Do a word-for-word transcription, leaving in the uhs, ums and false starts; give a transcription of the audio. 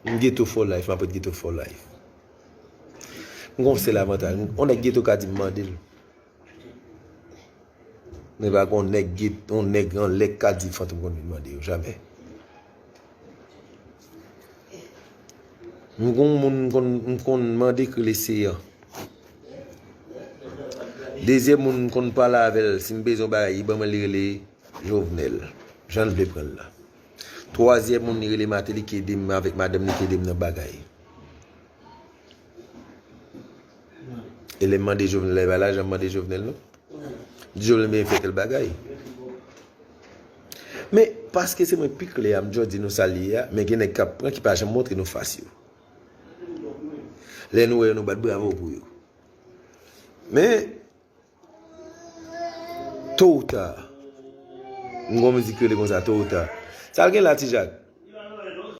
M geto for life, m ap ret geto for life. M gon sèl avantaj. On nèg geto ka di m mande l. Men pa gon nèg geto, on nèg anlè ka di fantom konn vin mande yo. Jamè. M gon moun m konn, m konn mande k rele Seyan. Dezyèm moun m konn pale avè l, si m bezwen bagay, li ban mwen, li rele Jovenel. Jan l vle pran l la. Twazyèm moun li rele Martelly ki ede m avèk madanm li ki ede m nan bagay. E lè m mande Jovenel, lè pa lajan m mande Jovenel non. Di Jovenel men fè tèl bagay. Men paske se mwen pi klè a, m djò di nou sa l ye a, men gen nèg k ap pran ki pa janm montre nou fas yo. Lè nou wè yo, nou bat bravo pou yo. Men to ou ta, m gon mizik rele konsa, to ou ta. Sa l gen la, Ti Jak?